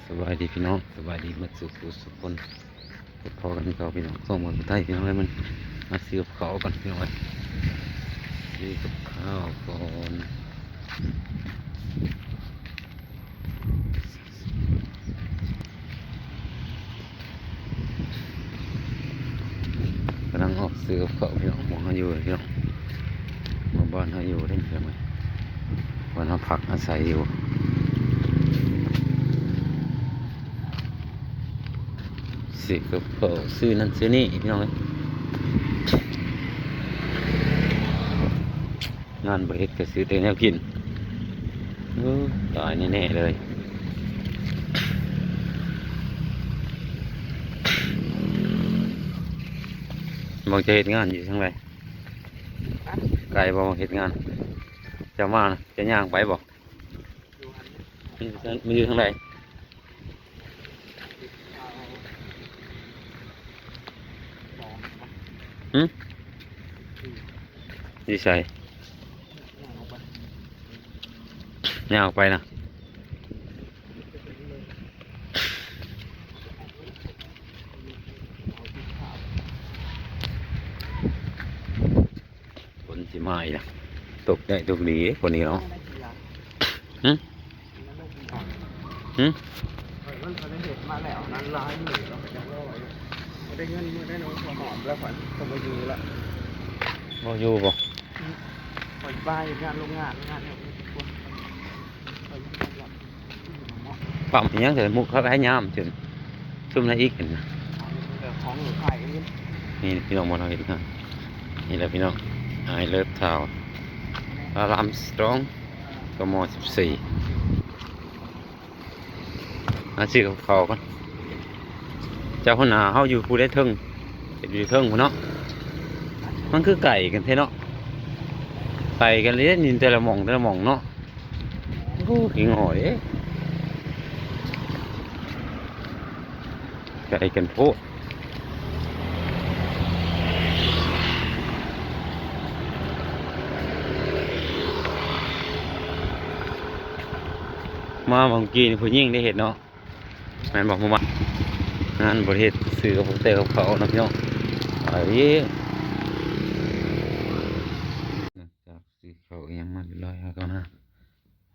ສະບາຍດີພີ່ນ້ອງ ສະບາຍດີໝົດສູ່ຜູ້ສູ່ຄົນ ພົບພໍ້ກັນຄືເກົ່າພີ່ນ້ອງ ຊ່ອງເມືອງໄທພີ່ນ້ອງເອີຍ ມັນມາຊື້ກັບເຂົ້າກ່ອນພີ່ນ້ອງເອີຍ ຊື້ກັບເຂົ້າກ່ອນ. ກຳລັງອອກຊື້ກັບເຂົ້າພີ່ນ້ອງ ໝ່ອງເຮົາຢູ່ພີ່ນ້ອງ ໝູ່ບ້ານເຮົາຢູ່ເດ້ພີ່ນ້ອງເອີຍ ບ່ອນເຮົາພັກອາໄສຢູ່ ຊື້ກັບເຂົ້າ ຊື້ນັ້ນຊື້ນີ້ພີ່ນ້ອງເອີຍ. ງານບໍ່ເຮັດກໍຊື້ແຕ່ແນວກິນ ເອີ ຕາຍແນ່ໆເລີຍ. ໝ່ອງຈະເຮັດງານຢູ່ທາງໃດ? ໄກບໍ່ເຮັດງານ? ຈະມາ ຈະຍ່າງໄປບໍ່? ມັນຢູ່ທາງໃດ? ຫຶ? ຢູ່ໃສ? ຍ່າງອອກໄປນະ ຝົນຊິມາອີກລະ ຕົກໄດ້ຕົກດີເດ້ຝົນນີ້ເນາະ. ຫຶ? ຫຶ? ມັນ ມັນໄດ້ເຮັດມາແລ້ວນັ້ນຫຼາຍມື້ແລ້ວ ກໍຍັງລໍຢູ່ ບໍ່ໄດ້ເງິນມື້ໄດ້ນ້ອງ ພໍຫອມແລ້ວຂ້ອຍກໍບໍ່ຢູ່ລະ ບໍ່ຢູ່ບໍ່? ອືມ ຂ້ອຍບ້າເຮັດງານໂຮງງານ ງານແນວອື່ນກ່ອນ ຂ້ອຍບໍ່ໄດ້ເຮັດແລ້ວ ປ້ຳອີ່ຫຍັງ ແຕ່ໝູ່ເຂົາກໍໃຫ້ຍາມ ຊຸມ ຊຸມນັ້ນອີກ ເຫັນນະ ຂອງຂາຍອື່ນ ນີ້ພີ່ນ້ອງ ໝ່ອງເຮົາເຮັດງານ ນີ້ແຫຼະພີ່ນ້ອງ I love town ພະລາມສອງ ກມ ສິບສີ່. ມາຊື້ກັບເຂົ້າກ່ອນ ເຈົ້າຫົວໜ້າເຮົາຢູ່ຜູ້ໃດເທິງ ເຮັດຢູ່ເທິງພຸ້ນເນາະ ມັນຄືໄກກັນແທ້ເນາະ ໄກກັນເລີຍນີ້ ແຕ່ລະໝ່ອງ ແຕ່ລະໝ່ອງເນາະ ໂອ້ ຂີ້ງໍເດ້ ໄກກັນໂພດ. ມາເມື່ອກີ້ນີ້ຜູ້ຍິງໄດ້ເຮັດເນາະ ແມ່ນບໍ່? ໝູ່ບ້ານ ງານບໍ່ໄດ້ເຮັດ ຊື້ກັບເຂົ້າ ແຕ່ກັບເຂົ້ານະພີ່ນ້ອງ ໄປ ຫຼັງຈາກຊື້ເຂົ້າອີ່ຫຍັງມາຮຽບຮ້ອຍ ເຮົາກໍມາ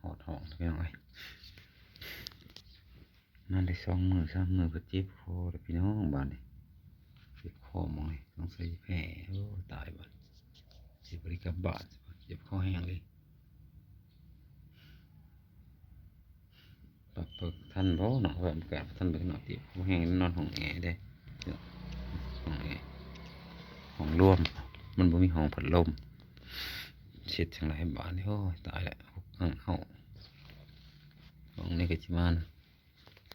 ຮອດຫ້ອງພີ່ນ້ອງເອີຍ. ນອນໄດ້ສອງມື້ສາມມື້ກໍເຈັບຄໍແລ້ວພີ່ນ້ອງ ບາດນີ້ເຈັບຄໍໝໍນີ້ ສົງໄສແພ້ ໂອ້ ຕາຍບາດນີ້ ຊິບໍ່ໄດ້ກັບບ້ານ ເຈັບຄໍແຮງເລີຍ ປັບປະທັນບໍ່ເນາະ ວ່າມັນກະທັນບໍ່ເນາະ ເຈັບຄໍແຮງ ນອນຫ້ອງແອເດ້ ຫ້ອງແອ ຫ້ອງລວມ ມັນບໍ່ມີຫ້ອງພັດລົມ ເຮັດຈັ່ງໃດບາດນີ້ ໂອ້ຍ ຕາຍແລ້ວ ຫົກຫ້ອງເຮົາ ຫ້ອງນີ້ກໍຊິປະມານ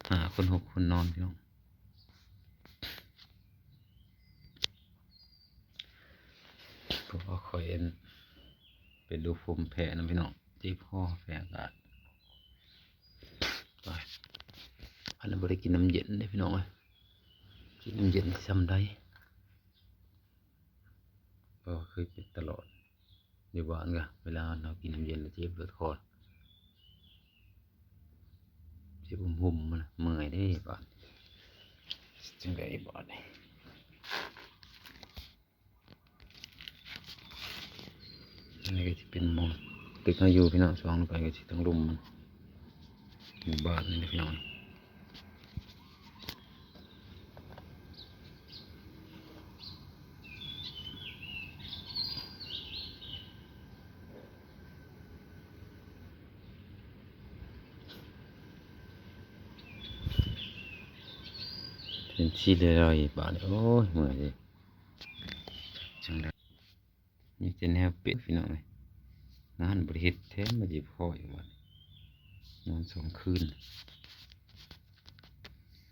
ຫ້າຄົນຫົກຄົນນອນພີ່ນ້ອງ ເພາະວ່າຂ້ອຍເປັນ ເປັນລູກພູມແພ້ນຳພີ່ນ້ອງ ເຈັບຄໍແພ້ອາກາດ ຕາຍ ອັນນັ້ນບໍ່ໄດ້ກິນນ້ຳເຢັນເດ້ພີ່ນ້ອງເອີຍ ກິນນ້ຳເຢັນຊິຊ່ຳໃດ ເພາະວ່າເຄີຍເປັນຕະຫຼອດ ຢູ່ບ້ານກະເວລາເຮົາກິນນ້ຳເຢັນແລ້ວເຈັບເລືອດຄໍ ເຈັບຫຸ້ມໆ ເມື່ອຍເດ້ບາດ ຈັ່ງໃດບາດນີ້ ອັນນີ້ກໍຊິເປັນໝ່ອງຕຶກເຮົາຢູ່ພີ່ນ້ອງ ສ່ອງລົງໄປກໍຊິເຖິງລຸ່ມມັນ ໝູ່ບ້ານນີ້ແຫຼະພີ່ນ້ອງ. ເປັນຊີ້ເລີຍບາດນີ້ ໂອ້ຍ ເມື່ອຍເດ້ ຈັ່ງໃດ ມີແຕ່ແນວເປັນພີ່ນ້ອງເອີຍ ງານບໍ່ໄດ້ເຮັດແທ້ ມາເຈັບຄໍອີກບາດນີ້ ນອນສອງຄືນ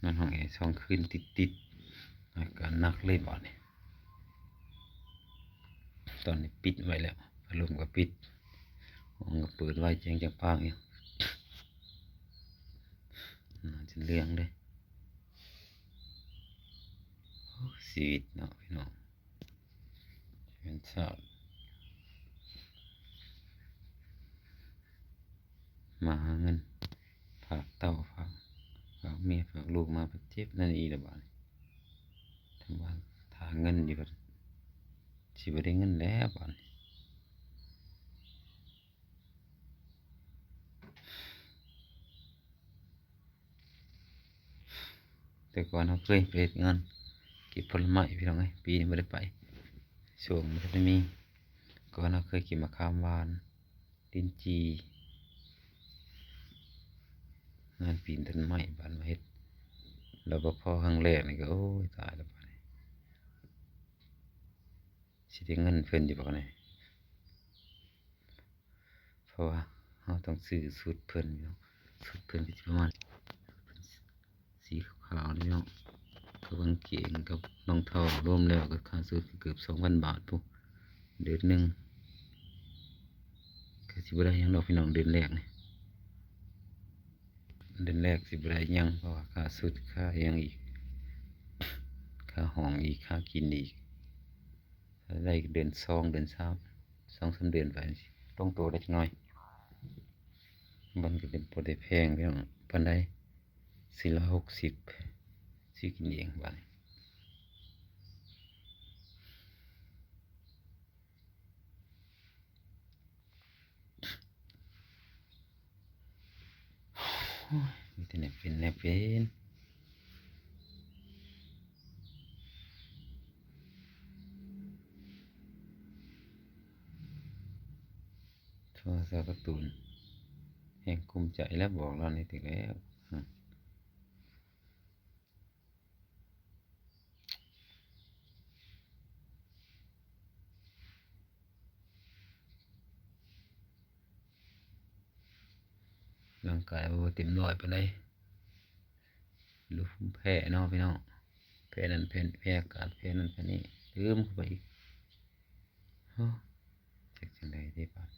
ນອນຫ້ອງແອສອງຄືນຕິດໆ ອາການໜັກເລີຍບາດນີ້ ຕອນນີ້ປິດໄວ້ແລ້ວ ພັດລົມກໍປິດ ຫ້ອງກໍເປີດໄວ້ແຈ້ງຈາກພາກຢູ່ ໜ້າຈະເຫຼືອງເດ້ ໂອ້ ຊີວິດເນາະພີ່ນ້ອງ ເປັນຊາດ ມາຫາເງິນ ຝາກເຕົ້າ ຝາກ ຝາກເມຍຝາກລູກມາ ເຈັບນັ້ນອີກແລ້ວບາດນີ້. ຖ້າວ່າຖ້າເງິນຢູ່ ຊິບໍ່ໄດ້ເງິນແລ້ວບາດນີ້. ແຕ່ກ່ອນເຮົາເຄີຍໄປເຮັດງານເກັບຜົນລະໄມ້ ພີ່ນ້ອງເອີຍ, ປີນີ້ບໍ່ໄດ້ໄປ, ຊ່ວງບໍ່ທັນໄດ້ມີ. ກ່ອນເຮົາເຄີຍເກັບໝາກຂາມຫວານ, ລິ້ນຈີ່, ງານປີນຕົ້ນໄມ້, ບາດມາເຮັດ ລະ ປະ ພ ຄັ້ງແລກນີ້ກໍ ໂອ້ຍ ຕາຍແລ້ວບາດນີ້. ຊິໄດ້ເງິນເພິ່ນຢູ່ບໍ່ນີ້? ເພາະວ່າເຮົາຕ້ອງຊື້ຊຸດເພິ່ນເນາະ, ຊຸດເພິ່ນກໍຊິປະມານ ສີຂາວນີ້ເນາະ, ກັບກາງເກງກັບລອງເທົ້າ ລວມແລ້ວກໍຄ່າຊຸດກໍເກືອບສອງພັນບາດພຸ້ນ. ເດືອນໜຶ່ງກໍຊິບໍ່ໄດ້ຫຍັງດອກ ພີ່ນ້ອງ, ເດືອນແລກນີ້. ເດືອນແລກຊິບໍ່ໄດ້ຫຍັງ ເພາະວ່າຄ່າຊຸດ ຄ່າຫຍັງອີກ, ຄ່າຫ້ອງອີກ, ຄ່າກິນອີກ. ຖ້າໄດ້ເດືອນສອງ ເດືອນສາມ ສອງສາມເດືອນໄປ ລົງໂຕໄດ້ຈັກໜ້ອຍ. ມັນກໍເປັນ ບໍ່ໄດ້ແພງ ພີ່ນ້ອງ, ປານໃດ ສີ່ຮ້ອຍຫົກສິບ ຊື້ກິນເອງບາດນີ້. ໂອ້ຍ ມີແຕ່ແນວເປັນແນວເປັນ. ໂທລະສັບກາຕູນ ແຮງກຸມໃຈແລ້ວ ບອກລາວນີ້ຕິແລ້ວ. ຮ່າງກາຍບໍ່ເຕັມຮ້ອຍປານໃດ, ລົມແພ້ເນາະພີ່ນ້ອງ, ແພ້ນັ້ນແພ້ ແພ້ອາກາດ ແພ້ນັ້ນແພ້ນີ້ ຕື່ມເຂົ້າໄປອີກ. ໂອ້ ຈັກຈັ່ງໃດເດບາດ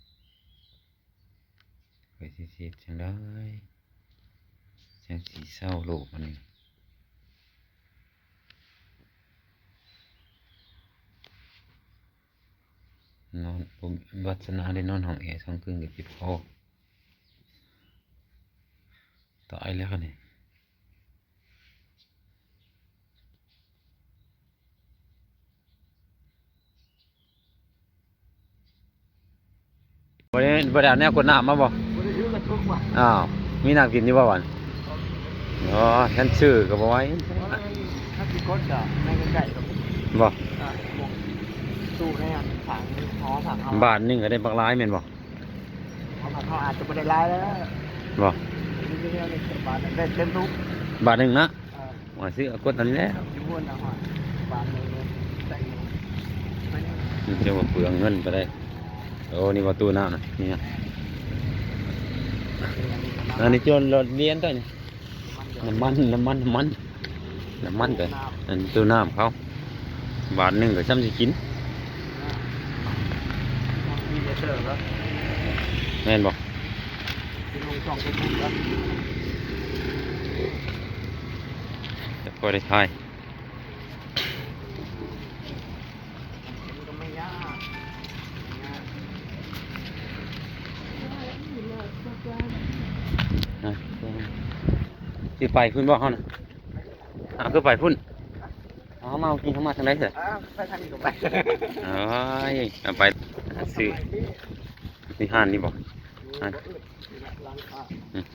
ຂ້ອຍຊິເຮັດຈັ່ງໃດ ຈັ່ງຊິເຊົາໂລກອັນນີ້. ນອນ ບໍ່ ວາດສະໜາໄດ້ນອນຫ້ອງແອສອງຄືນກໍເຈັບຄໍ ຕາຍແລ້ວນີ້. ບໍ່ໄດ້ ບໍ່ໄດ້ເອົາແນວກົດນ້ຳມາບໍ່? ບໍ່ໄດ້ຖືກະທຸກວ່າ. ອ້າວ ມີນ້ຳກິນຢູ່ບໍ່ຫວານ? ອໍ ຄັນຊື້ກໍບໍ່ໄຫວ. ຄັນຊິກົດກໍໃນໃກ້ໆກໍມີ. ບໍ່? ອ່າ ຕູ້ໃນອັນຝັງຫໍຝັງເຮົາ. ບາດໜຶ່ງກໍໄດ້ບັກຫຼາຍແມ່ນບໍ່? ເຮົາ ເຮົາອາດຈະບໍ່ໄດ້ຫຼາຍແລ້ວ. ບໍ່? ມີແຕ່ແນວນີ້ ບາດໜຶ່ງໄດ້ເຕັມຖົງ. ບາດໜຶ່ງນະ? ເອີ ວ່າຊື້ເອົາກົດອັນນີ້ແຫຼະ. ຢູ່ພຸ້ນນະ ບາດໜຶ່ງໄດ້ຢູ່. ມັນຈະວ່າເປືອງເງິນປານໃດ. ໂອ້ ນີ້ບໍ່ ຕູ້ນ້ຳນະ ນີ້ນະ. ອັນນີ້ຈົນລົດລຽນຕົວນີ້. ນ້ຳມັນ ນ້ຳມັນ ນ້ຳມັນ ນ້ຳມັນເດ້ ອັນຕູ້ນ້ຳເຂົາ ບາດໜຶ່ງກໍຊ່ຳຊິກິນ ແມ່ນບໍ່? ຈະພໍໄດ້ຖ່າຍ. ຊິໄປພຸ້ນບໍ່ເຮົານະ? ອ້າວ ຄືໄປພຸ້ນ? ເຮົາມາເມື່ອກີ້ ເຮົາມາທາງໃດເທື່ອ? ອ້າວ ໄປທາງນີ້ກໍໄປ. ໂອ້ຍ ເອົາໄປຊື້ ນີ້ຮ້ານນີ້ບໍ່? ຮ້ານ ອືມ